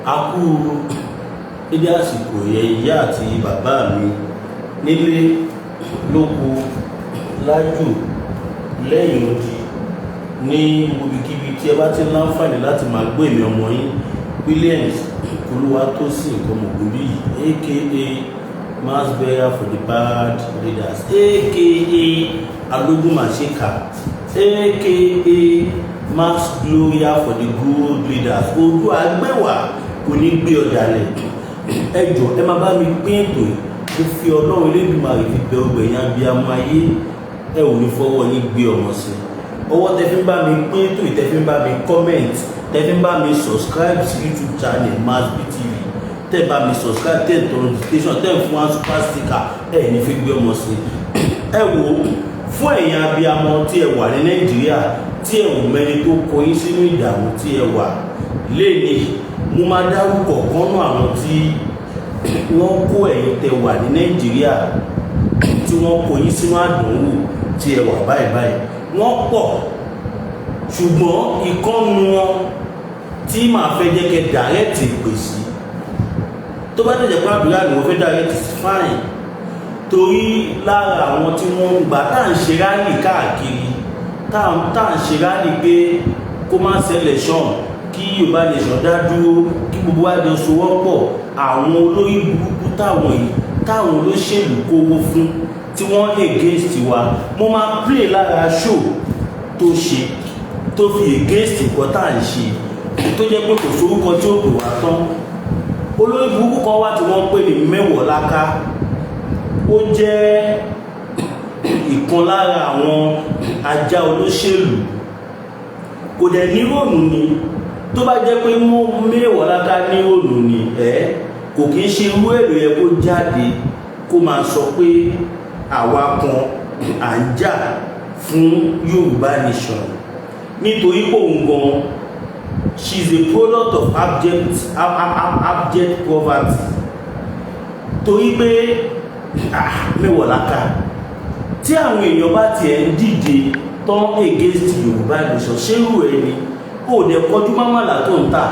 A kú dédé àsìkò yẹ, ìyá àti bàbá mi nílé lóko, lájò, lẹ́yìn odi, ní ibikíbi tí ẹ bá ti ń láǹfààní láti máa gbọ́ èmi ọmọ yín, Williams Olúwatósìn Kọmọ̀gbòrí, aka Mass Burial for the Bad Leaders, aka Alógúnmáṣíkà, aka Mass Gloria for the Good Leaders. Ojú àgbẹ̀wà kò ní gbé ọ̀dàlẹ̀. Ẹ jọ̀ọ́, ẹ máa bá mi pín ètò yìí. Mo fi Ọlọ́run Elédùmarè fi bẹ ọgbẹ̀yìn abiyamọ ayé, ẹ ò ní fọwọ́ yín gbé ọmọ sí. Ọwọ́ tẹ fi ń bá mi pín ètò yìí, tẹ fi ń bá mi comment, tẹ fi ń bá mi subscribe sí YouTube channel Mass BTV, tẹ bá mi subscribe, tẹ tọ notification, tẹ fún wa super sticker, ẹ ní fi gbé ọmọ sí. Ẹ wò ó, fún ẹ̀yin abiyamọ tí ẹ wà ní Nàìjíríà, tí ẹ ò mẹni tó kọ yín sínú ìdààmú tí ẹ wà léni, mo máa dárúkọ kánú àwọn tí wọ́n kó ẹ̀yin tẹ wà ní Nàìjíríà, tí wọ́n kó yín sínú àdánwò tí ẹ wà báyìí báyìí. Wọ́n pọ̀, ṣùgbọ́n ìkànnù wọn tí màá fẹ́ jẹ́ kẹ́ direct pè sí, tó bá tẹ̀jẹ̀ pé àdúrà ni wọ́n fẹ́ direct sí, fine, torí lára àwọn tí wọ́n ń gbà tá à ń ṣe rally káàkiri, tá à ń ṣe rally pé kó má ṣẹlẹ̀ ṣàn, kí Yorùbá Nation dá dúró, kí gbogbo wa jọ sowọ́pọ̀, àwọn olórí burúkú táwọn yìí, táwọn olóṣèlú kówó fún, tí wọ́n against wa, mo máa play lára show tó ṣe, tó fi against nǹkan tá à ń ṣe, tó jẹ́ pé kò sórúkọ tí ó pè wá tán. Olórí burúkú kan wá tí wọ́n pè ní Mẹ́wọ̀láká. Ó jẹ́ ìkan lára àwọn ajá olóṣèlú, kò dẹ̀ ní rònú ni. Tó bá jẹ́ pé mú Mẹ́wọ̀láká ní rònú ni ẹ́, kò kí ń ṣe irú èrò yẹ kó jáde kó máa sọ pé àwa kan à ń jà fún Yorùbá Nation, nítorí pé òun gan, she is a product of abject poverty. Torí pé, ah, Mẹ́wọ̀láká, tí àwọn èèyàn bá tiẹ̀ ń dìde tán against Yorùbá Nation, ṣérù ẹ ni ó dẹ̀ kọjú mámàlà tó ń tà?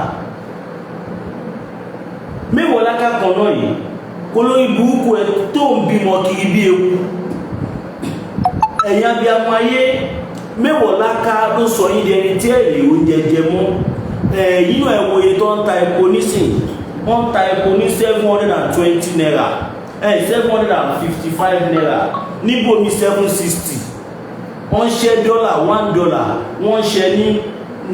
Mẹ́wọ̀láká kan náà yìí, kó lórí burúkú ẹ tó ń bímọ kiri bí ewu. Ẹ̀yin abiyamọ ayé, Mẹ́wọ̀láká ló sọ yín di ẹni tí ẹ̀ lè oúnjẹ jẹ mọ́. Ẹ̀yìn náà, ẹ wo iye tó ń ta epo nísìn. Wọ́n ń ta epo ní ₦720, ₦755, níbo ní 760. Wọ́n ṣe dọ́là, $1, wọ́n ṣe ní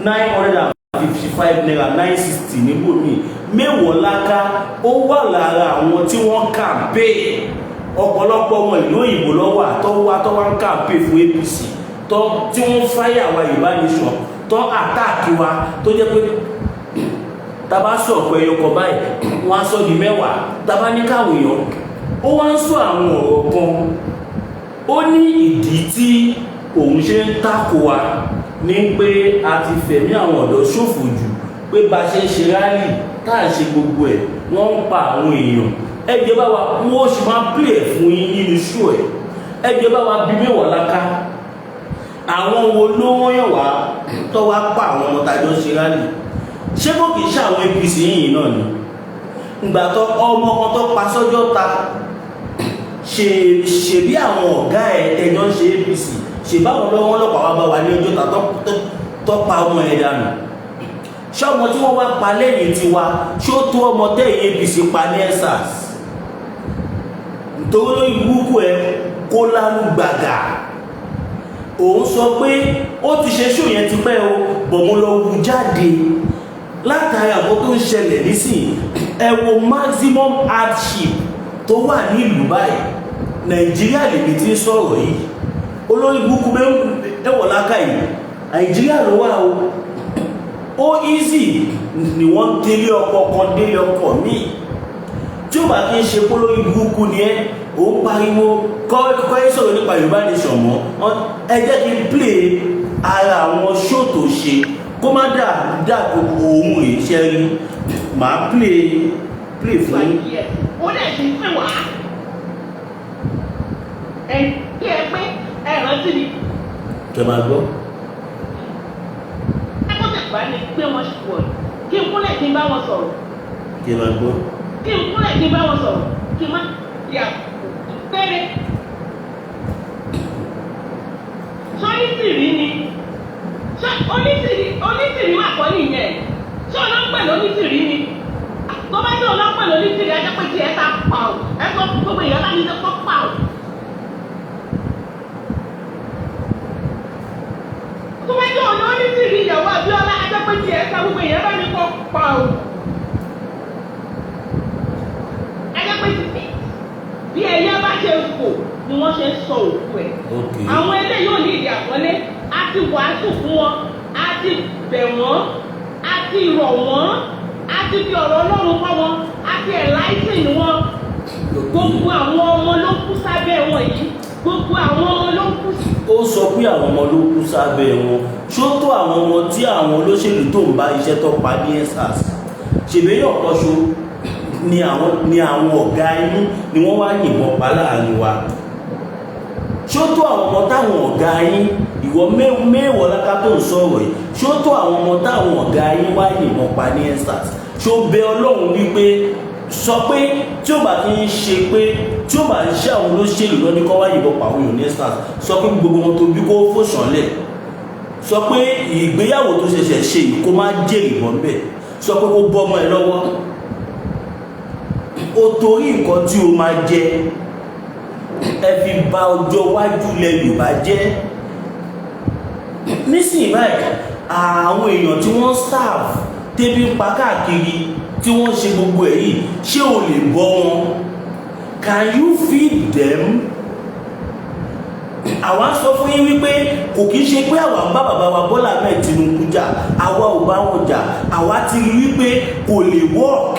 ₦955, 960 níbòmí. Mẹ́wọ̀láká, ó wà lára àwọn tí wọ́n campaign. Ọ̀pọ̀lọpọ̀ wọn, ìlú òyìnbó lọ́wọ́ àtọ́wá tọ́wá ń campaign fún APC, tọ́ tí wọ́n fáyà wa Yorùbá Nation, tọ́ attack wa, tó jẹ́ pé tàbá sọ ọ̀pọ̀ ẹyọ kan báyìí, wọ́n á sọ di 10. Tàbá ní káwọn èèyàn, ó wá ń sọ àwọn ọ̀rọ̀ kan. Ó ní ìdí tí òun ṣe ń tako wa ní pé a ti fẹ̀mí àwọn ọ̀dọ́ ṣòfò jù, pé bá ṣe ń ṣe rally, tá à ń ṣe gbogbo ẹ̀, wọ́n ń pa àwọn èèyàn. Ẹgbẹ́ bá wa, wọ́n sì máa play ẹ̀ fún yín nínú show ẹ̀. Ẹgbẹ́ bá wa bí Mẹ́wọ̀láká, àwọn wo ló wọ́n yàn wá tó wá pa àwọn ọmọ tàjọ ṣe rally? Ṣé kò kìí ṣe àwọn APC yìí náà ni? Ìgbà tó ọmọ kan tó pa sọ́jọ́ ta, ṣe ṣèbí àwọn ọ̀gá ẹ̀ tẹjọ́ ń ṣe APC, ṣe báwọn lọ́wọ́ ọlọ́pàá wá bá wa ní ọjọ́ ta tó pa ọmọ ẹ̀ dànù? Ṣé ọmọ tí wọ́n wá pa lẹ́yìn tiwa, ṣé ó tó ọmọ tẹ̀yìn APC pa ní EndSARS? Nítorí lórí burúkú ẹ kó lánú gbàgà, òun sọ pé ó ti ṣe show yẹn tipẹ́ o, bọ̀ mo lọ wú jáde látàrí àwọn tó ń ṣẹlẹ̀ nísìn. Ẹ wo maximum hardship tó wà nílùú báyìí. Nàìjíríà lèmi tí ń sọ̀rọ̀ yìí. Olórí burúkú Mẹ́wọ̀láká yìí, Nàìjíríà ló wà o. Ó easy ni wọ́n délé ọkọ̀ kan, délé ọkọ̀ míì, tí ó bá kí ń ṣe pólórí burúkú ni ẹ́. Ó ń pariwo kọ́ ẹ́ sọ̀rọ̀ nípa Yorùbá Nation mọ́. Ẹ jẹ́ kí n play ara àwọn show tó ṣe, kó má dà dà òun rè ṣe rí. Màá play fún yín. Ó dẹ̀ ṣe ń pè wá ẹ kí ẹ pé ẹ rántí ni. Kẹ máa gbọ́. Ẹ kó tẹ̀ bá ní pé wọ́n ṣe wọ̀ kí n kúnlẹ̀ kí n bá wọn sọ̀rọ̀. Kí ẹ máa gbọ́. Kí n kúnlẹ̀, kí n bá wọn sọ̀rọ̀, kí n má yà péré. Ṣé onítìrí ni? Ṣé onítìrí, onítìrí mà kọ́ nìyẹn? Ṣé ọ̀nà ń pè lónítìrí ni? Tó bá jẹ́ ọ̀nà ń pè lónítìrí, ẹ jẹ́ pé tí ẹ ta pa ò, ẹ sọ fún gbogbo èèyàn láti ṣe kọ́ pa ò. Tó bá jẹ́ ọ̀nà onítìrí ìyàwó Abíọ́lá, ẹ jẹ́ pé tí ẹ ta, gbogbo èèyàn bá mi kọ́ pa ò. Ẹ jẹ́ pé tí bí ẹyẹ bá ṣe fò ni wọ́n ṣe ń sọ òkú ẹ̀. Àwọn eléyìí ò ní ìdí àpọ́nlé. A ti wàásù fún wọn, a ti bẹ̀ wọ́n, a ti rọ̀ wọ́n, a ti fi ọ̀rọ̀ Ọlọ́run kọ́ wọn, a ti enlighten wọn. Gbogbo àwọn ọmọ ló kú sábẹ́ wọn yìí, gbogbo àwọn ọmọ ló kú sí. Ó sọ pé àwọn ọmọ ló kú sábẹ́ wọn. Ṣó tó àwọn ọmọ tí àwọn olóṣèlú tó ń bá iṣẹ́ tó pa ní EndSARS ṣèbéyàn kọ́ṣo ni àwọn ọ̀gá inú ni wọ́n wá yìnbọn pa láàrin wa? Ṣó tó àwọn ọmọ táwọn ọ̀gá yín, ìwọ mẹ́wọ̀ọ́ láká tó ń sọ̀rọ̀ yìí, ṣó tó àwọn ọmọ táwọn ọ̀gá yín wá yìnbọn pa ní EndSARS? Ṣó bẹ Ọlọ́run wípé sọ pé tí ó bá ti ń ṣe pé tí ó bá ń ṣe àwọn olóṣèlú lọ́ní kọ́ wá yìnbọn pa àwọn èèyàn ní EndSARS, sọ pé gbogbo wọn tó bí kó fòṣànlẹ̀, sọ pé ìgbéyàwó tó ṣẹ̀ṣẹ̀ ṣe yìí kó má jèrè bọ́ ńbẹ̀, sọ pé kó bọ́ ọmọ ẹ lọ́wọ́ o, torí nǹkan tí o máa jẹ, ẹ fi bà ọjọ́ iwájú ilẹ̀ Yorùbá jẹ́. Nísìnyí báyìí, àwọn èèyàn tí wọ́n starve, tẹ́bí ń pa káàkiri, tí wọ́n ṣe gbogbo ẹ̀ yìí, ṣé o lè bọ́ wọn? Can you feed them? Àwa sọ fún yín wípé kò kí ń ṣe pé àwa ń bá bàbá wa Bọ́lá Ahmed Tinubu jà. Àwa ò bá wọn jà. Àwa ti rí wípé kò lè work,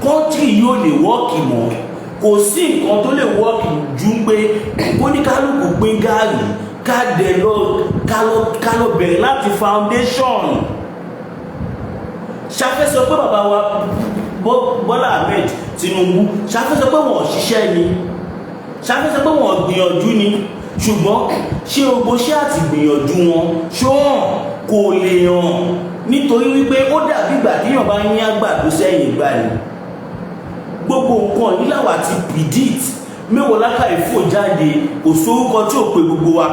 country yóò lè work mọ́. Kò sí nǹkan tó lè work ju pé kóníkálukú pín gààrí, ká dẹ̀ lọ, ká lọ bẹ̀rẹ̀ láti foundation. Ṣàfẹ́ sọ pé bàbá wa Bọ́lá Ahmed Tinubu, ṣàfẹ́ sọ pé wọ́n ṣiṣẹ́ ni? Ṣàfẹ́ sọ pé wọ́n gbìyànjú ni? Ṣùgbọ́n ṣé ogbó ṣé àti gbìyànjú wọn ṣó hàn? Kò lè hàn, nítorí wípé ó dàbí ìgbà téèyàn bá yín àgbàdo sẹ́yìn ìgbà ni. Gbogbo nǹkan yìí làwà ti predict. Mẹ́wàá lákàá ìfò jáde, kò sórúkọ tí ò pe gbogbo wa,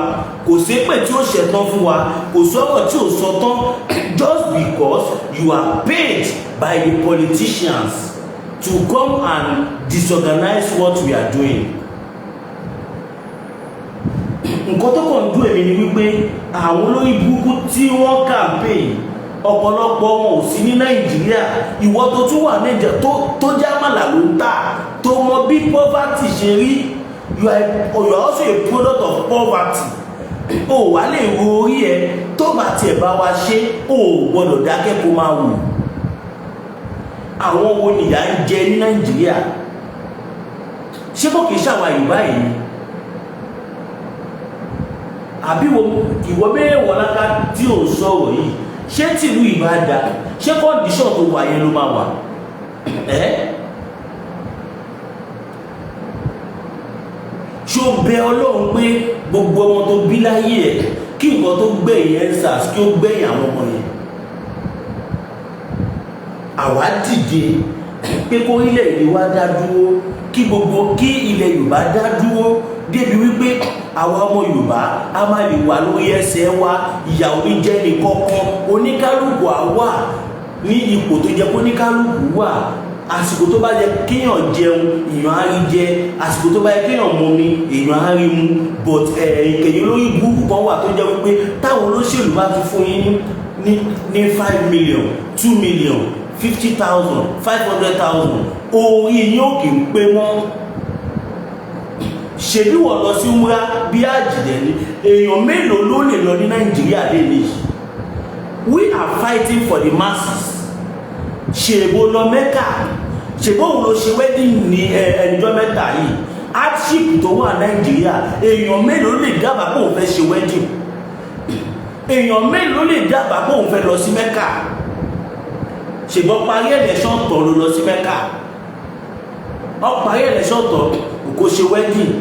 kò sépè tí ó ṣẹ̀tàn fún wa, kò sọ̀rọ̀ tí ò sọ tán, just because you are paid by the politicians to come and disorganize what we are doing. Nǹkan tó kàn ń dùn èmi ni wípé àwọn olórí burúkú tí wọ́n campaign, ọ̀pọ̀lọpọ̀ wọn ò sí ní Nàìjíríà. Ìwọ tó tún wà Nàìjíríà, tó jámàlà ló ń tà, tó mọ bí poverty ṣe rí, you are also a product of poverty. O wà lè ro orí ẹ tó bá tiẹ̀ bá wa ṣe, o ò gbọ́dọ̀ dákẹ́ kó máa wò. Àwọn wo nìyà ń jẹ ní Nàìjíríà? Ṣé kò kìí ṣàwà Yorùbá yìí? Àbí ìwọ mẹ́wàá láká tí ò ń sọ̀rọ̀ yìí, ṣé tìlú ìbá da, ṣé condition tó wà yẹn ló máa wà ẹ́? Ṣó bẹ Ọlọ́run pé gbogbo ọmọ tó bí láyé ẹ̀, kí nǹkan tó gbẹ̀yìn EndSARS kí ó gbẹ̀yìn àwọn ọmọ yẹn? Àwa dìde pé kó orílẹ̀-èdè wa dá dúró, kí gbogbo kí ilẹ̀ Yorùbá dá dúró, débi wípé àwa ọmọ Yorùbá a máa lè wà lórí ẹsẹ̀ wa, ìyà ò ní jẹ́ ní kọ̀ọ̀kan, oníkálukú á wà ní ipò tó jẹ́ kó oníkálukú wà. Àsìkò tó bá yẹ kéèyàn jẹun, èèyàn á rí jẹ. Àsìkò tó bá yẹ kéèyàn mumi, èèyàn á rí mu. But ẹ̀yìn lórí burúkú kan wà tó jẹ́ wípé táwọn olóṣèlú bá ti fún yín ní 5 million, 2 million, 50,000, 500,000, orí yín ò kì í pé mọ́. Ṣèbí wọ́n lọ sí umra bí àjìdẹ̀ ni? Èèyàn mélòó ló lè lọ ní Nàìjíríà lè ní? We are fighting for the masses. Ṣèbó lọ Mẹ́kà? Ṣèbó òun ló ṣe wedding ní ẹnìjọ́ mẹ́ta yìí? Hardship tó wà Nàìjíríà, èèyàn mélòó lè dábàá pé òun fẹ́ ṣe wedding? Èèyàn mélòó lè dábàá pé òun fẹ́ lọ sí Mẹ́kà? Ṣèbọn parí election tọ̀ ló lọ sí Mẹ́kà? Ọ parí election tọ̀, kò ṣe wedding,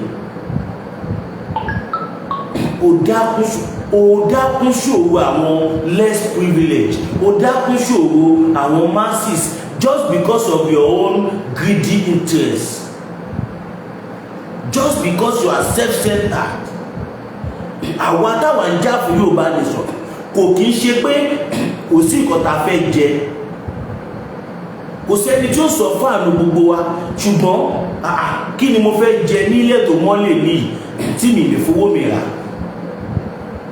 kò dákú. Ó dákún ṣòro àwọn less privileged, ó dákún ṣòro àwọn masses, just because of your own greedy interest, just because you are self-centered. Àwa táwa ń jà fún Yorùbá nation, kò kí ń ṣe pé kò sí nǹkan tá a fẹ́ jẹ. Kò sẹ́ni tí ó sọ fáànù gbogbo wa, ṣùgbọ́n kí ni mo fẹ́ jẹ nílẹ̀ tó mọ́lẹ̀ níyì tí mi lè fowó mi rà?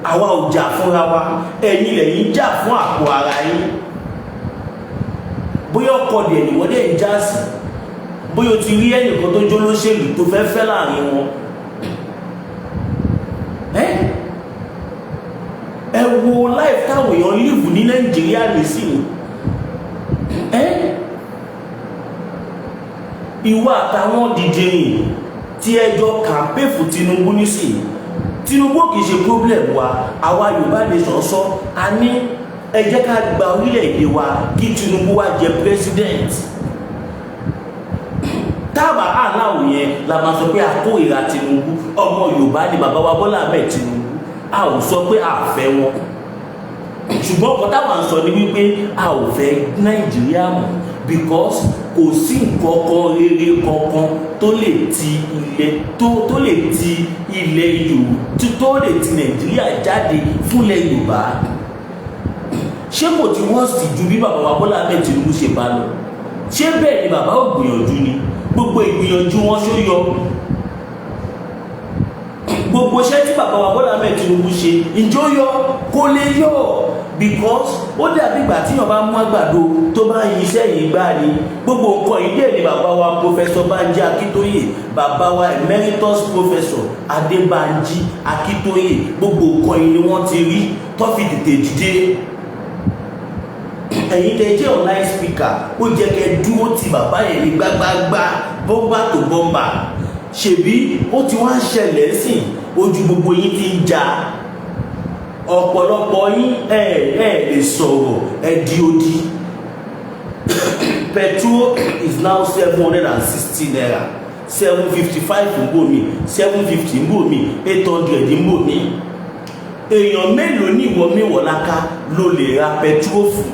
Àwa ò jà fúnra wa, ẹ̀yin lẹ̀yin jà fún àpò ara yín. Bóyá ọkọ dẹ̀ ni wọ́n dẹ̀ ń já sí, bóyá o ti rí ẹnìkan tó jó lóṣèlú tó fẹ́ fẹ́ láàrin wọn. Ẹ ẹ wo life táwọn èèyàn live ní Nàìjíríà nísìnyí. Ẹ ìwọ àtàwọn dìdìrìn tí ẹjọ́ campaign fún Tinubu nísìnyí, Tinubu kì í ṣe problem wa. Àwa Yorùbá nation sọ, a ní ẹ jẹ́ ká gba orílẹ̀-èdè wa kí Tinubu wá jẹ president. Táàbà aláwọ̀ yẹn la máa sọ pé a kórìíra Tinubu. Ọmọ Yorùbá ni bàbá wa Bọ́lá Ahmed Tinubu. A ò sọ pé a fẹ́ wọn, ṣùgbọ́n ọkọ̀ táwọn sọ ni wípé a ò fẹ́ Nàìjíríà mọ́, because kò sí nǹkan kan rere kankan tó lè ti ilẹ̀ tó lè ti ilẹ̀ Yorùbá, tó lè ti Nàìjíríà jáde fúnlẹ̀ Yorùbá. Ṣé kò tí wọ́n sì ju bí bàbá wa Bọ́lá Ahmed Tinubu ṣe bá lọ? Ṣé bẹ́ẹ̀ ni bàbá ò gbìyànjú ni? Gbogbo ìgbìyànjú wọn, ṣó yọ? Gbogbo iṣẹ́ tí bàbá wa Bọ́lá Ahmed Tinubu ṣe, ǹjọ́ yọ? Kò lè yọ, because ó dàbí ìgbà tí yàn bá mú àgbàdo tó bá ń iṣẹ́ yìí gbá ni. Gbogbo nǹkan yìí dẹ̀ ni bàbá wa Professor Banji Akíntóyè, bàbá wa Emeritus Professor Adébánjí Akíntóyè, gbogbo nǹkan yìí ni wọ́n ti rí tó fi tètè dìde. Ẹ̀yin tẹ́ jẹ́ online speaker, ó jẹ́ kẹ́ dúró ti bàbá yẹn ní gbágbágbá, bọ́mbà tó bọ́mbà. Ṣèbí ó ti wá ń ṣẹlẹ̀ sìn, ojú gbogbo yín ti ń ja ọ̀pọ̀lọpọ̀ yín. Ẹ lè sọ̀rọ̀, ẹ di odi. Petrol is now ₦760, 755 ń bò mí, 750 ń bò mí, 800 ń bò mí. Èèyàn mélòó ní ìwọ Mewolaka ló lè ra petrol fún?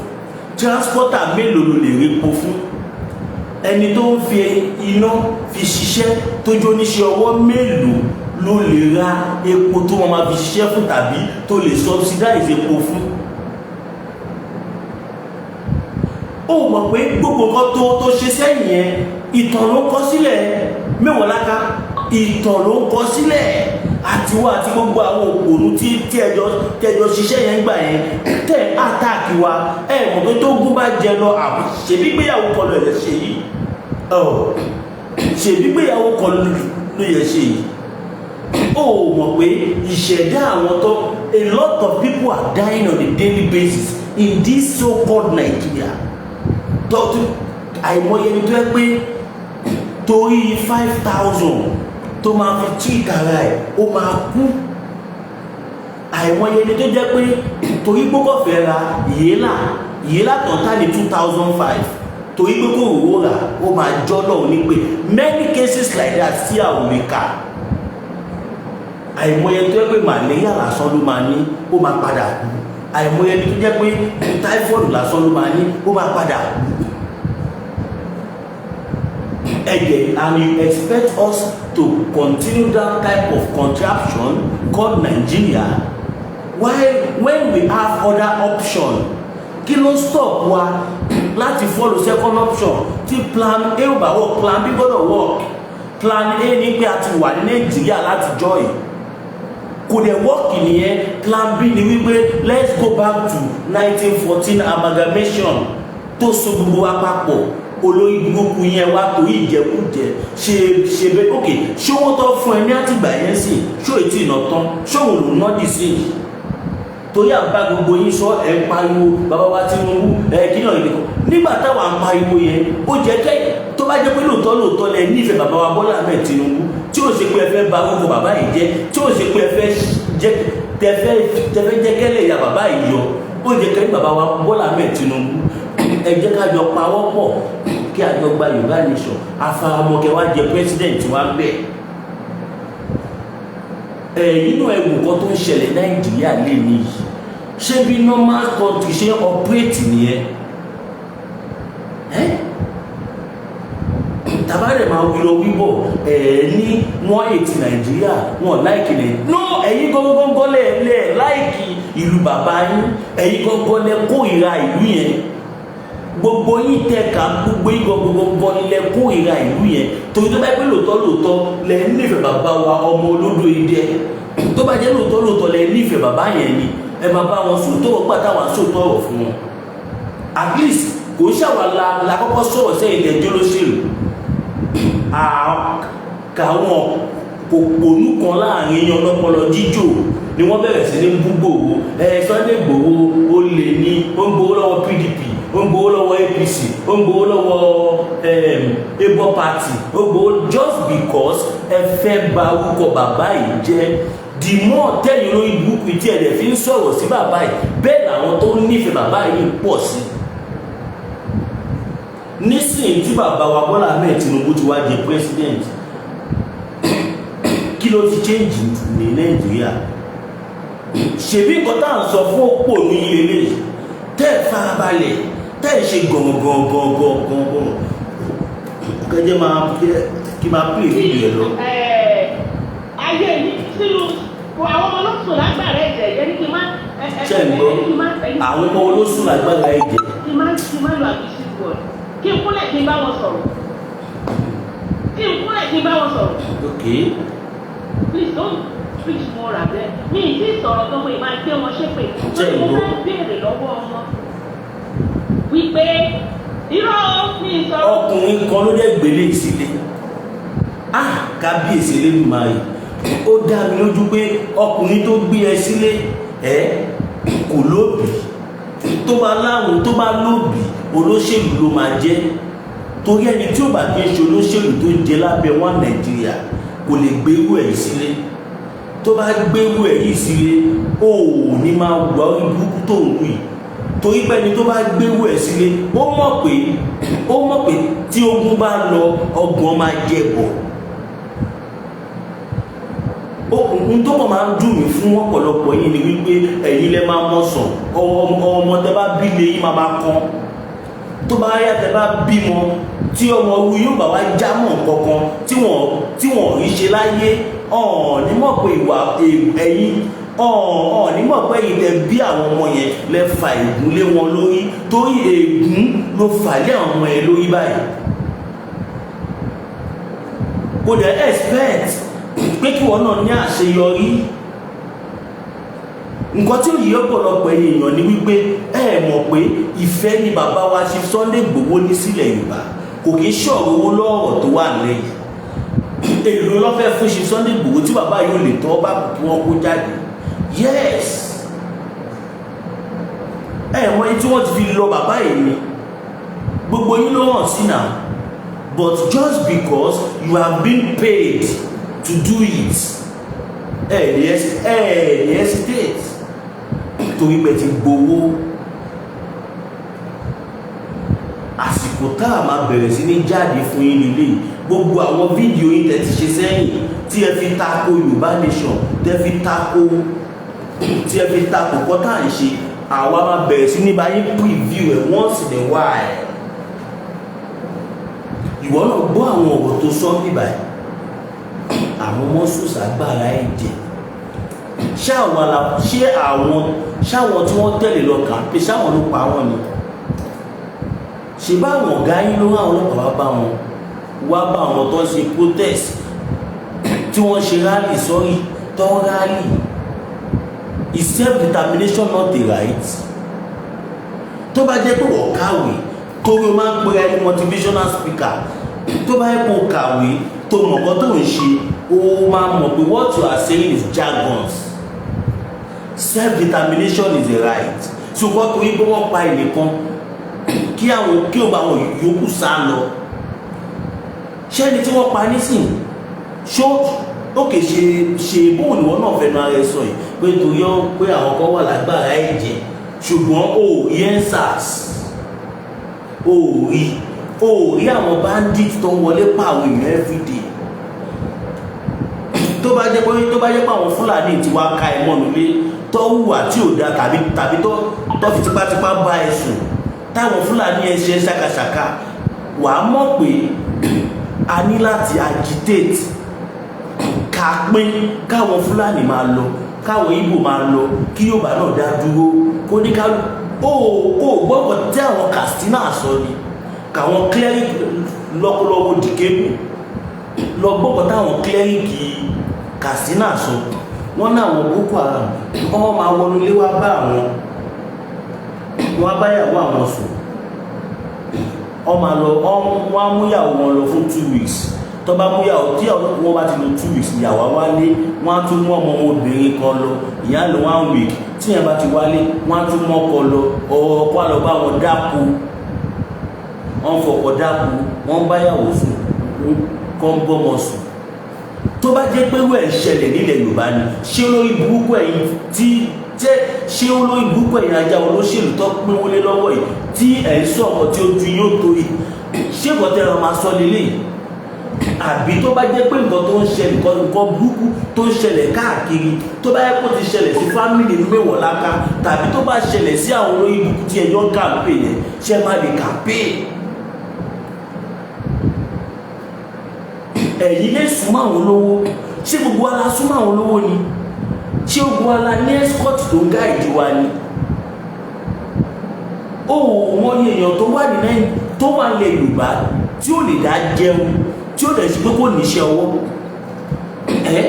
Transporter mélòó ló lè repo fún? Ẹni tó ń fi iná fi ṣiṣẹ́, tó jó níṣẹ́ ọwọ́, mélòó ló lè ra epo tó wọ́n máa fi ṣiṣẹ́ fún, tàbí tó lè subsidize epo fún? Ó mọ̀ pé gbogbo nǹkan tó ṣe sẹ́yìn yẹn, ìtàn ló ń kọ sílẹ̀. Mewolaka, ìtàn ló ń kọ sílẹ̀. Àtiwọ́ àti gbogbo àwọn òpònú tí ẹjọ́ ṣiṣẹ́ yẹn gbà yẹn, tẹ̀ attack wa. Ẹ mọ̀ pé tó gún bá jẹ lọ, ṣèbí gbéyàwó kan ló yẹ ṣe yìí? Ṣèbí gbéyàwó kan ló yẹ ṣe yìí? Ó mọ̀ pé ìṣẹ̀dá àwọn tó, a lot of people are dying on a daily basis in this so-called Nigeria. Tọ́tù àìmọye ẹni tó yẹ pé torí 5,000 tó máa fi treat ara ẹ̀, ó máa kú. Àìmọye ẹni tó jẹ́ pé torí pé kò fẹ́ ra ìyélà, ìyélà tán tá ní 2,500, torí pé kò rówó rà, ó máa jọ́ lọ́wọ́ ní pé many cases like that sí àwọn òrìkà. Àìmọye tó jẹ́ pé malaria lásán ló máa ní, ó máa padà kú. Àìmọye ẹni tó jẹ́ pé typhoid lásán ló máa ní, ó máa padà kú. Ẹ̀jẹ̀, and you expect us to continue that type of contraption called Nigeria? Why, when we have other option? Kí ló stop wa láti follow second option? Tí plan A ò bá work, plan B gbọ́dọ̀ work. Plan A ní pé a ti wà ní Nàìjíríà láti join, kò dẹ̀ work nìyẹn. Plan B ni wípé let's go back to 1914 amalgamation tó so gbogbo wa papọ̀. Olórí burúkú yẹn wá torí ìjẹkújẹ ṣe ṣe bẹ́ẹ̀. Ok, ṣé owó tó fún ẹ ní àtìgbà yẹn sì ṣó ètí ìnà tán? Ṣóun ló ná dì sí yìí? Torí àbá gbogbo yín sọ, ẹ ń pariwo bàbá wa Tinubu, ẹ kí náà ìdíkọ nígbà táwa ń pariwo yẹn, ó jẹ́ kẹ́ tó bá jẹ́ pé lóòótọ́ lóòótọ́ lẹ nífẹ̀ẹ́ bàbá wa Bọ́lá Ahmed Tinubu, tí ó ṣe pé ẹ fẹ́ ba orúkọ bàbá yìí jẹ́, tí ó ṣe pé ẹ fẹ́ jẹ́ tẹfẹ́ tẹfẹ́ jẹ́ kẹ́lẹ̀ ya bàbá yìí yọ, ó jẹ́ kẹ́ bàbá wa Bọ́lá Ahmed Tinubu, ẹ jẹ́ ká jọ pawọ́ pọ̀ kí a jọ gba Yorùbá nation. Afaramọ́kẹ́ wá jẹ president wa bẹ́ẹ̀. Ẹ̀yin náà, ẹ̀wù kan tó ń ṣẹlẹ̀ Nàìjíríà lè níyì. Ṣé bí normal country ṣe ń operate nìyẹn? Ẹ́ tàbárẹ̀ máa wí lọ wíbọ̀ ẹ̀ ní wọ́n ètì Nàìjíríà, wọ́n like Nàìjíríà. No, ẹ̀yin gọ́gọ́gọ́ lẹ̀ like ìlú bàbá yín. Ẹ̀yin gọ́gọ́ lẹ kórìíra ìlú yẹn. Gbogbo yín tẹ̀ka, gbogbo yín gọ́gọ́gọ́ lẹ kórìíra ìlú yẹn, torí tó bá pẹ́ lóòótọ́ lóòótọ́ lẹ nífẹ̀ẹ́ bàbá wa ọmọ olódò idẹ, tó bá jẹ́ lóòótọ́ lóòótọ́ lẹ nífẹ̀ẹ́ bàbá yẹn ni, ẹ máa bá wọn sòótọ́ ọ̀rọ̀ gbà táwọn sòótọ́ ọ̀rọ̀ fún wọn. At least kò ń ṣàwà la kọ́kọ́ sọ̀rọ̀ sẹ́yìn tẹ̀jọ́ lóṣèlú káwọn kòkònú kan láàrin yan ọlọ́pọlọ jíjò ni wọ́n bẹ̀rẹ̀ sí ní bú Ìgbòho. Ẹ Sunday Ìgbòho, ó lè ní ó ń gbowó lọ́wọ́ PDP, ó ń gbowó lọ́wọ́ APC, ó ń gbowó lọ́wọ́ Labour Party, ó ń gbowó just because ẹ fẹ́ bà orúkọ bàbá yìí jẹ́. The more tẹ́yìn lórí burúkú tí ẹ̀ dẹ̀ fi ń sọ̀rọ̀ sí bàbá yìí, bẹ́ẹ̀ làwọn tó nífẹ̀ẹ́ bàbá yìí pọ̀ sí. Nísìnyí tí bàbá wa Bọ́lá Ahmed Tinubu ti wá di president, kí ló ti change ní Nàìjíríà? Ṣèbí nǹkan tá à ń sọ fún òpó ní ilé tẹ́ ẹ̀ farabalẹ̀, tẹ́ ẹ̀ ṣe gàngàngàngàngàn kẹjẹ máa kí máa pè fídíò ẹ lọ. Ayé yìí sínú àwọn ọmọ olóṣùn lágbára ẹ̀jẹ̀ yẹn ní kí n má. Ṣé ń gbọ́? Àwọn ọmọ olóṣùn lágbára ẹ̀jẹ̀. Kí n má lo abusive word. Kí n kúnlẹ̀ kí n bá wọn sọ̀rọ̀, kí n kúnlẹ̀ kí n bá wọn sọ̀rọ̀. Please don't preach more abẹ́ mi ì tí sọ̀rọ̀ gan, mo ì máa gbé wọn ṣépè. Ṣé ń mo gbọ́? Fẹ́ béèrè lọ́wọ́ wọn wípé irọ́ mi ì sọ̀rọ̀. Ọkùnrin kan ló dẹ̀ gbélé sílé. Ah, kábíyèsí Elédùmarè! Ó dá mi lójú pé ọkùnrin tó gbé ẹ sílé ẹ kò lóbìí. Tó bá láwọn, tó bá lóbìí, olóṣèlú ló máa jẹ́, torí ẹni tí ó bá kí ń ṣe olóṣèlú tó ń jẹ lábẹ́ wọn Nàìjíríà kò lè gbérú ẹ̀ sílé. Tó bá gbérú ẹ̀ yìí sílé, ó ní máa wà orí burúkú tó ń wù yìí, torí pé ẹni tó bá gbérú ẹ̀ sílé, ó mọ̀ pé tí ogun bá lọ, ọgbọ̀n máa jẹ bọ̀. Ohun tó kàn máa ń dùn mí fún ọ̀pọ̀lọpọ̀ yín ni wípé ẹ̀yin lẹ máa mọ̀ sàn. Ọmọ tẹ bá bí lè yín máa kán. Tó bá yá, tẹ bá bímọ, tí ọmọ oru yóò bá wá jámọ́ kankan tí wọ́n rí ṣe láyé, ọ̀ọ́ni mọ̀ pé ìwà ẹ̀yin, ọ̀ọ́ni mọ̀ pé ẹ̀yin tẹ bí àwọn ọmọ yẹn lẹ fa ègún lé wọn lórí, torí ègún ló fà lé àwọn ọmọ yẹn lórí báyìí. Kò dẹ̀ expect pé kí wọn náà ní àṣeyọrí. Nǹkan tí ó yí ọ̀pọ̀lọpọ̀ èèyàn ni wípé ẹ mọ̀ pé ìfẹ́ ni bàbá wa ṣe Sunday Igboho ní sílẹ̀ Yorùbá. Kò kì í ṣọ̀rọ̀ owó lọ́rọ̀ tó wà lẹ́yìn. Èlò lọ́fẹ́ fún ṣe Sunday Igboho tí bàbá yóò lè tọ́ bá kí wọ́n kó jáde? Yes, ẹ mọ̀ ẹni tí wọ́n ti fi lọ bàbá yìí ni gbogbo yín ló hàn sí now, but just because you have been paid to do it, ẹ ní hesitate torí pé ti gbowó. Àsìkò tá a máa bẹ̀rẹ̀ sí ní jáde fún yín nílé, gbogbo àwọn fídíò yín tẹ́ ti ṣe sẹ́yìn, tí ẹ fi tako Yorùbá Nation, tẹ́ fi tako, tí ẹ fi tako kọ́ tá à ń ṣe, àwa máa bẹ̀rẹ̀ sí ní bá yín preview ẹ̀ once in a while. Ìwọ náà gbọ́ àwọn ọ̀rọ̀ tó sọ bíbá ẹ̀, àwọn ọmọ sùsàgbára ẹ̀jẹ̀. Ṣé àwọn ṣé àwọn ṣáwọn tí wọ́n tẹ̀lé lọ kàńpé, ṣáwọn ló pa wọ́n ni? Ṣe báwọn ọ̀gá yín ló rán àwọn ọlọ́pàá wá bá wọn, wá bá àwọn tó ń ṣe protest, tí wọ́n ṣe rally, sorry, tó ń rally? Is self-determination not a right? Tó bá jẹ́ pé wọ́n kàwé, torí o máa ń pera ẹni motivational speaker, tó bá yẹ kó kàwé, tó mọ̀ nǹkan tó ń ṣe, o máa mọ̀ pé what you are saying is jargons. Self-determination is a right. So kọ́ torí pé wọ́n pa ẹnìkan, kí àwọn kí o bá àwọn yòókù sá lọ, ṣẹ́ni tí wọ́n pa nísìn ṣó ókè ṣe ṣe bóun ni wọ́n náà fẹnu ara ẹ sọ yìí pé torí ọ pé àwọn kan wà lágbára ẹ̀jẹ̀, ṣùgbọ́n o ò rí EndSARS, o ò rí àwọn bandit tó ń wọlé pa àwọn èèyàn everyday. Tó bá jẹ́ pé àwọn Fúlàní ti wá ka ẹ mọ́nu lé, tó hùwà tí ò da tàbí tó fi tipátipá bá ẹ sùn, táwọn Fúlàní ẹ ṣe ṣàkàṣàkà, wàá mọ̀ pé a ní láti agitate ká pín, káwọn Fúlàní máa lọ, káwọn Ìgbò máa lọ, kí Yorùbá náà dá dúró, kó ní ká ó kó gbọ́kọ̀ tí àwọn Katsina sọ ni, káwọn cleric lọ́kọ́lọ́wọ́ dìkébù lọ gbọ́kọ̀ táwọn cleric Katsina sọ. Wọ́n ní àwọn Boko Haram, wọ́n máa wọnú ilé wá bá àwọn, wọ́n báyàwó àwọn sùn, wọ́n máa lọ, wọ́n á múyàwó wọn lọ fún 2 weeks. Tó bá múyàwó, tí wọ́n bá ti lò 2 weeks, ìyàwó wálé, wọ́n á tún mú ọmọ obìnrin kan lọ, ìyá lò one week. Tí yẹn bá ti wálé, wọ́n á tún mú ọkọ lọ, ọkọ á lọ bá wọn dáko, wọ́n fọkọ dáko, wọ́n báyàwó sùn, kọ́ ń bọ́mọ sùn. Tó bá jẹ́ pé wẹ́ẹ̀ ṣẹlẹ̀ nílẹ̀ Yorùbá ni, ṣé olórí burúkú ẹ̀yin tí jẹ́, ṣé olórí burúkú ẹ̀yin ajá olóṣèlú tó pín wọlé lọ́wọ́ yìí tí ẹ̀ ń sọ ọ̀kan tí ojú yóò tó yìí, ṣé nǹkan tẹ́ ẹ máa sọ lélẹ̀ yìí? Àbí tó bá jẹ́ pé nǹkan tó ń ṣẹlẹ̀, nǹkan burúkú tó ń ṣẹlẹ̀ káàkiri, tó bá yẹ kó ti ṣẹlẹ̀ sí family Mewolaka, tàbí tó bá ṣẹlẹ̀ sí àwọn olórí burúkú tí ẹjọ́ ń campaign yẹn, ṣé má lè campaign? Ẹ̀yin lè súnmọ́ àwọn olówó. Ṣé gbogbo wa la súnmọ́ àwọn olówó ni? Ṣé gbogbo wa la ní escort tó ń guide wa ni? Ó wọ́n ní èèyàn tó wà ní náà tó wà lẹ̀ Yorùbá tí ó lè dá jẹun, tí ó lè ṣe pé kò níṣẹ́ ọwọ́ ẹ́.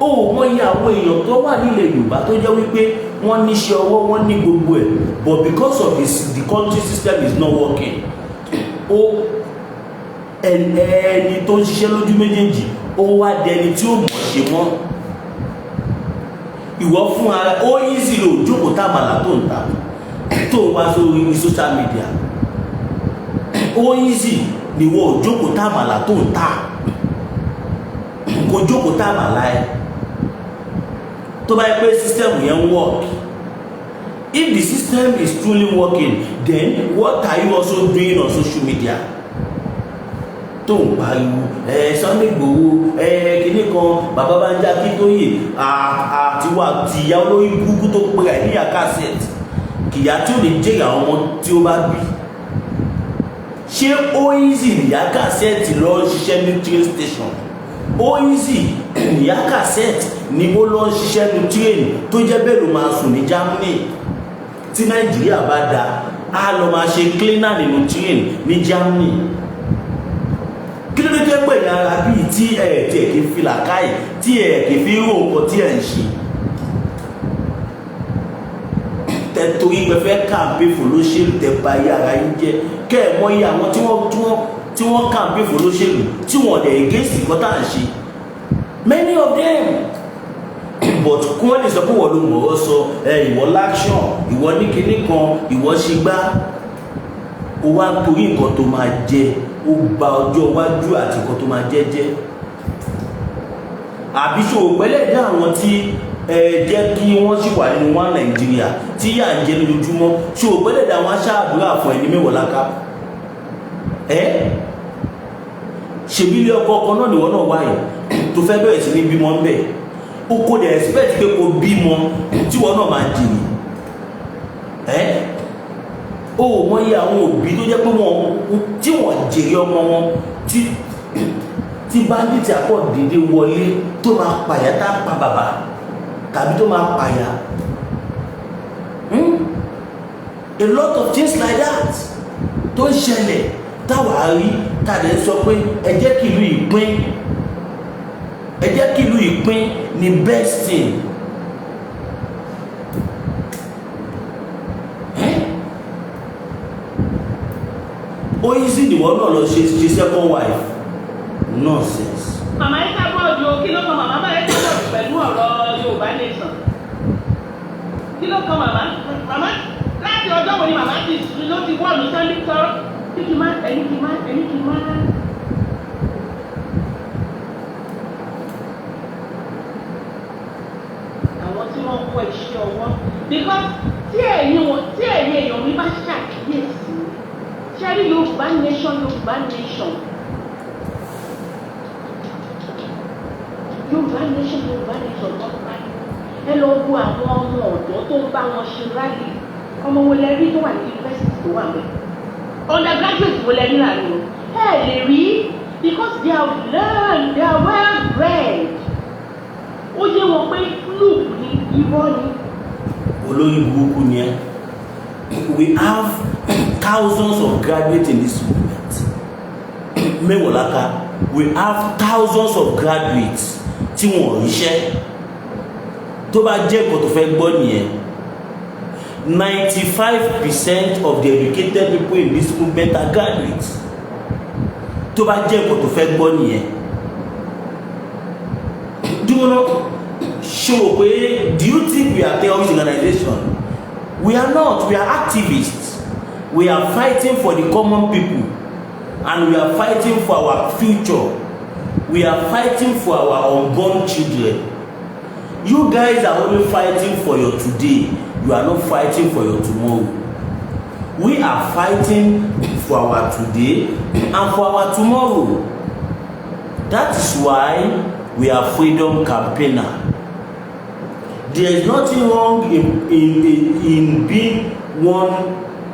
Ó wọ́n yẹ àwọn èèyàn tó wà nílẹ̀ Yorùbá tó jẹ́ wípé wọ́n níṣẹ́ ọwọ́, wọ́n ní gbogbo ẹ̀, but because of this, the country system is not working. Ó ẹni tó ń ṣiṣẹ́ lójú méjèèjì, ó wá dẹni tí ó mọ̀ ṣe mọ́. Ìwọ fún ara ó easy lò jókòó tábàlà tó ń ta, tó ń wá sórí social media. Ó easy níwọ ò jókòó tábàlà tó ń ta, kò jókòó tábàlà ẹ. Tó bá yẹ pé system yẹn ń work, if the system is truly working, then what are you also doing on social media tó ń pariwo ẹ Sunday Igboho, ẹ kinní kan, bàbá Bánjí Akíntóyè àtiwá tìyá olórí burúkú tó pera ẹ níyà cassette, kìyà tí ó lè jẹ́rìí àwọn ọmọ tí ó bá bí? Ṣé ó easy níyà cassette lọ ṣiṣẹ́ ní train station? Ó easy níyà cassette ni ó lọ ṣiṣẹ́ ní train tó jẹ́ bẹ́ẹ̀ ló máa sùn ní Germany? Tí Nàìjíríà bá da, á lọ máa ṣe cleaner nínú train ní Germany. Kí ló dé tó pè ní ara bíi tí ẹ tí ẹ kì í fi làákàyè, tí ẹ kì í fi rò nǹkan tí ẹ ń ṣe, tẹ torí pé fẹ́ campaign fún olóṣèlú, tẹ ba ayé ara yín jẹ́? Kẹ́ ẹ̀ mọ iye àwọn tí wọ́n campaign fún olóṣèlú tí wọ́n dẹ̀ against nǹkan tá à ń ṣe, many of them, but kí wọ́n lè sọ pé wọ́n ló mọ̀ ọ́ sọ ẹ, ìwọ l'action, ìwọ ní kinní kan, ìwọ ṣe gbá, ó wá torí nǹkan tó máa jẹ, ó ba ọjọ́ iwájú àti nǹkan tó máa jẹ́ jẹ́. Àbí ṣòwò pẹ́lẹ́ dá àwọn tí ẹ jẹ́ kí wọ́n sì wà nínú wọn Nàìjíríà tí yà ń jẹ lójoojúmọ́, ṣòwò pẹ́lẹ́ dá àwọn aṣáàdúrà fún ẹni Mewolaka ẹ? Ṣèbí ilé ọkọ ọkọ náà nìwọ náà wáyé tó fẹ́ bẹ̀rẹ̀ sí ní bímọ ń bẹ̀, o kò dẹ̀ expect pé kò bímọ tí wọn náà máa jèrè ẹ. O ò mọ iye àwọn òbí tó jẹ́ pé wọ́n tí wọ́n jèrè ọmọ wọn, tí bandit àpọ̀ dédé wọlé tó máa pàyà, tá pa bàbá tàbí tó máa pàyà. A lot of things like that tó ń ṣẹlẹ̀ táwa rí tàdé sọ pé ẹ jẹ́ kí ìlú ìpín, ẹ jẹ́ kí ìlú ìpín ni best thing. Eh? Ó easy níwọ náà lọ ṣe second wife, nonsense. Màmá Esabod o, kí ló kan màmá bá Esabod pẹ̀lú ọ̀rọ̀ Yorùbá nation? Kí ló kan màmá? Màmá, láti ọjọ́ wo ni màmá ti ló ti wọ́ọ̀lù Sunday sọ̀rọ̀ kí kì má ẹni kì má ẹni kì má. Àwọn tí wọ́n kọ́ iṣẹ́ ọwọ́, because tí ẹ̀yin wọn, tí ẹ̀yin èèyàn mi bá ṣàkíyèsí, ṣé rí Yorùbá nation, Yorùbá nation. Yorùbá nation, Yorùbá nation tó ń pariwo, ẹ lọ wo àwọn ọmọ ọ̀dọ́ tó ń bá wọn ṣe rally. Ọmọ wo lẹ rí tó wà ní yunifásitì tó wà mẹ́? Undergraduate wo lẹ rí láàrin wọn? Ẹ lè rí, because they are learned, they are well read. Ó yé wọn pé fluke ni, irọ́ ni. Olórí burúkú ni ẹ. We have thousands of graduates in this movement. Mewolaka, we have thousands of graduates tí wọn ò ríṣẹ́. Tó bá jẹ́ nǹkan tó fẹ́ gbọ́ nìyẹn, 95% of the educated people in this movement are graduates. Tó bá jẹ́ nǹkan tó fẹ́ gbọ́ nìyẹn, dúró náà. Ṣé o pé, do you think we are terrorist organization? We are not. We are activists. We are fighting for the common people and we are fighting for our future. We are fighting for our unborn children. You guys are only fighting for your today. You are not fighting for your tomorrow. We are fighting for our today and for our tomorrow. That is why we are freedom campaigner. There is nothing wrong in being one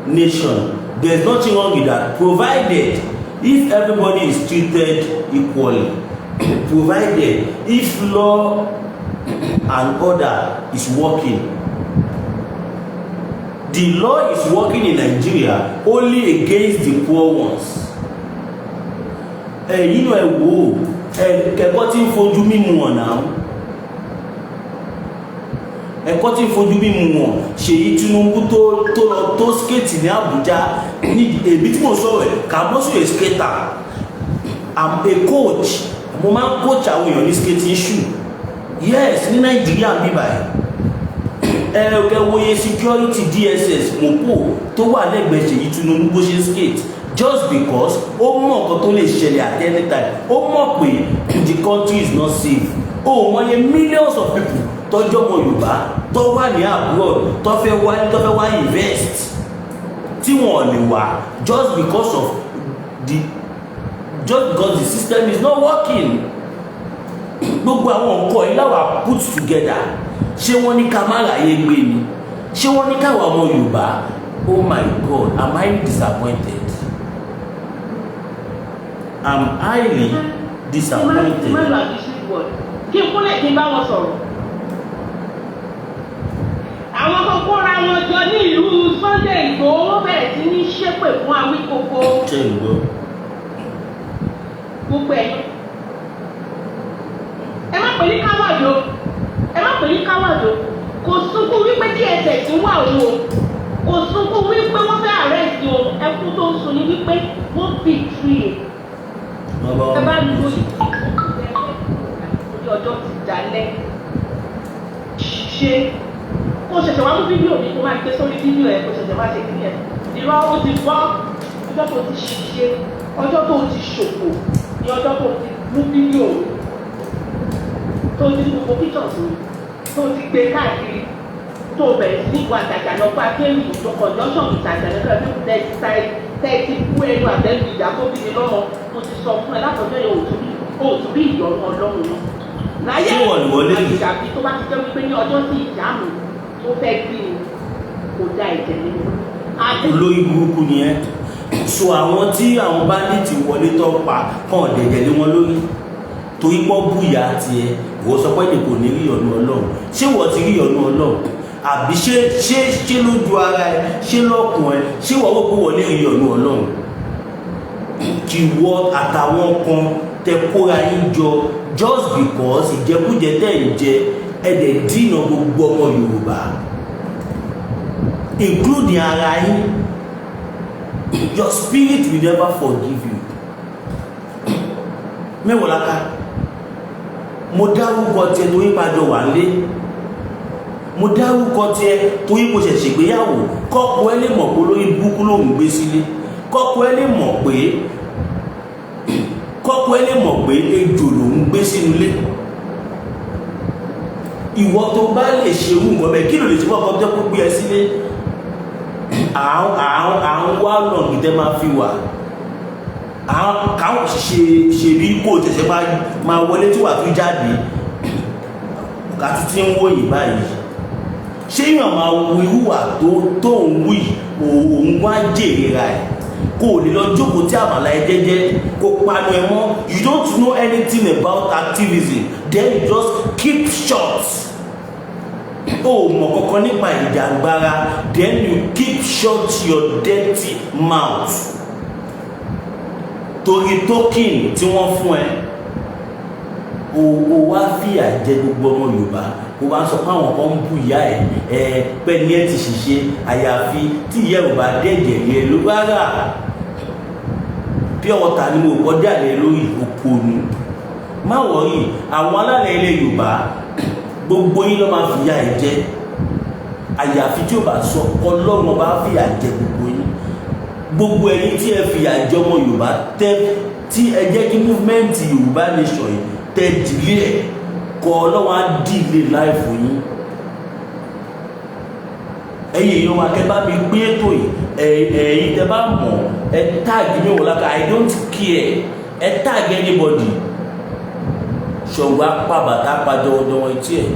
nation. There is nothing wrong in that, provided if everybody is treated equally, provided if law and order is working. The law is working in Nigeria only against the poor ones. Ẹ̀yin náà, ẹ wò ó, ẹ kẹ́kọ̀ọ́ tí ń fojú mímu hàn náà, ẹ̀kọ́ tí ń fojú mímu hàn. Ṣèyí Tinubu tó lọ tó skate ní Àbújá ní èmi tí mo sọ̀rọ̀ ẹ̀ kàmọ́sù, a skater. I'm a coach. Mo máa ń coach àwọn èèyàn ní skating shoe, yes, ní Nàìjíríà bíbáyìí. Ẹ kẹ wòye security, DSS, MOPOL tó wà lẹ́gbẹ̀ẹ́ Ṣèyí Tinubu bó ṣe skate, just because ó mọ̀ nǹkan tó lè ṣẹlẹ̀ at any time. Ó mọ̀ pé the country is not safe. Ó mọye millions of people tọ́jọ́ ọmọ Yorùbá tó wà ní abroad, tó fẹ́ wá invest, tí wọ́n lè wá just because the system is not working. Gbogbo àwọn nǹkan yìí láwa put together. Ṣé wọ́n ní ká má ráyé gbé ni? Ṣé wọ́n ní káwa ọmọ Yorùbá? Oh my God, am I disappointed? I'm highly disappointed. Má lo abusive word. Kí n kúnlẹ̀ kí n bá wọn sọ̀rọ̀. Àwọn kan kóra wọn jọ ní ìlú Sunday Igboho, wọ́n bẹ̀rẹ̀ sí ní ṣépè fún Awíkókó. Ṣé ń gbọ́? Gbogbo ẹ̀, ẹ má pè ní coward o, ẹ má pè ní coward o. Kò sunkún wípé DSS wà òun o, kò sunkún wípé wọ́n fẹ́ arrest o. Ẹkún tó ń sun ni wípé wọ́n betray ẹ̀. Ẹ bá lu ìdí ọjọ́ ti dalẹ̀. Ṣe kó ṣẹ̀ṣẹ̀ wá mú fídíò mi, kó máa gbé sórí fídíò ẹ̀, kó ṣẹ̀ṣẹ̀ máa ṣe kí ẹ̀ irọ́ ó ti gbọ́. Ọjọ́ tó ti ṣiṣẹ́, ọjọ́ tó ti ṣòfò ní ọjọ́ tó ti mú fídíò mi, tó ti ní gbogbo pictures mi, tó ti gbé káàkiri, tó bẹ̀rẹ̀ sí ní ìwà àjàjà lọ́pọ̀ akéwì tó conjunction with àjàjà lọ́pọ̀ tẹ́ ti kú ẹnu àtẹ́lu ìyá tó bí mi lọ́mọ. Mo ti sọ fún ẹ látọjọ́ yẹn, òòtún bí ìyọnu Ọlọ́run náà láyé. Ṣé wọ́n ní wọlé yìí? Àbí tó bá ti jẹ́ wípé ní ọjọ́ tí ìyá mi tó fẹ́ bí mi kò da ẹ̀jẹ̀ nínú. Olórí burúkú ni ẹ. So àwọn tí àwọn bandit wọlé tó pa kàn dẹ̀jẹ̀ lé wọn lórí torí pọ́ búyà tiẹ̀, ìwọ sọ pé ní kò ní rí ọ̀nà Ọlọ́run. Ṣé wọ́n ti rí ọ̀nà Ọlọ́run? Àbí ṣé lójú ara ẹ, ṣé lọ́kùn ẹ, ṣé wọ́n wọ́n pé wọ́n lè rí ọ̀nà Ọlọ́run? Kí wọ́n àtàwọn kan tẹ kóra yín jọ just because ìjẹkújẹ tẹ̀ ń jẹ, ẹ dẹ̀ dínà gbogbo ọmọ Yorùbá, including ara yín. Your spirit will never forgive you. Mẹ́wọ̀láká, mo dárúkọ tiẹ̀ torí pàjọ wà lé. Mo dárúkọ tiẹ̀ torí mo ṣẹ̀ṣẹ̀ ṣègbéyàwó. Kọ́kọ́ ẹ lè mọ̀ pé olórí burúkú lòún gbé sílé. Kọ́kọ́ ẹ lè mọ̀ pé ejò lòún gbé sínú ilé. Ìwọ tó bá lè ṣe irú nǹkan bẹ́ẹ̀, kí ló lè ṣe fọ́kọ tó kó gbé ẹ sílé? À ń wá lọ́ọ̀gì tẹ́ máa fi wà káwọn ṣe ṣe bí kò tẹ̀sẹ̀ máa wọlé tí wà fi jáde. Kàtú tí ń wòyìn báyìí, ṣé èèyàn máa wo ìhùwà tó ń wí, òun wá jèrè ra ẹ̀? Kó o lè lọ jókòó tí àmàlà ẹ jẹ́jẹ́, kó panu ẹ mọ́. You don't know anything about activism, then you just keep short. O mọ̀ kankan nípa ìjàngbara, then you keep shut your dirty mouth torí token tí wọ́n fún ẹ. O wá fìyà jẹ gbogbo ọmọ Yorùbá. O wá sọ pé àwọn kan ń bú ìyá ẹ, ẹ pẹ́ ní ẹ ti ṣiṣẹ́, àyàfi tí ìyá ò bá dẹ̀jẹ̀ lé ẹ ló rárá. Pure water ni mo kọ́ dà lé lórí òpònú. Má worry, àwọn alálẹ̀ ilẹ̀ Yorùbá, gbogbo yín ló máa fìyà ẹ jẹ, àyàfi tí ó bá sọ Ọlọ́run ọba fìyà jẹ gbogbo yín. Gbogbo ẹ̀yin tí ẹ fìyà jẹ ọmọ Yorùbá, tẹ tí ẹ jẹ́ kí movement Yorùbá Nation yìí tẹ delay ẹ̀ kọ, Ọlọ́run á delay life yín. Ẹ̀yin èèyàn wa, kẹ́ bá mi gbé ètò yìí. Ẹ̀yin tẹ́ bá mọ̀, ẹ tag mi wò láka. I don't care, ẹ tag anybody. Ṣọ̀gbọ́n apá bàtà apá jọwọ́jọwọ́ etí ẹ̀.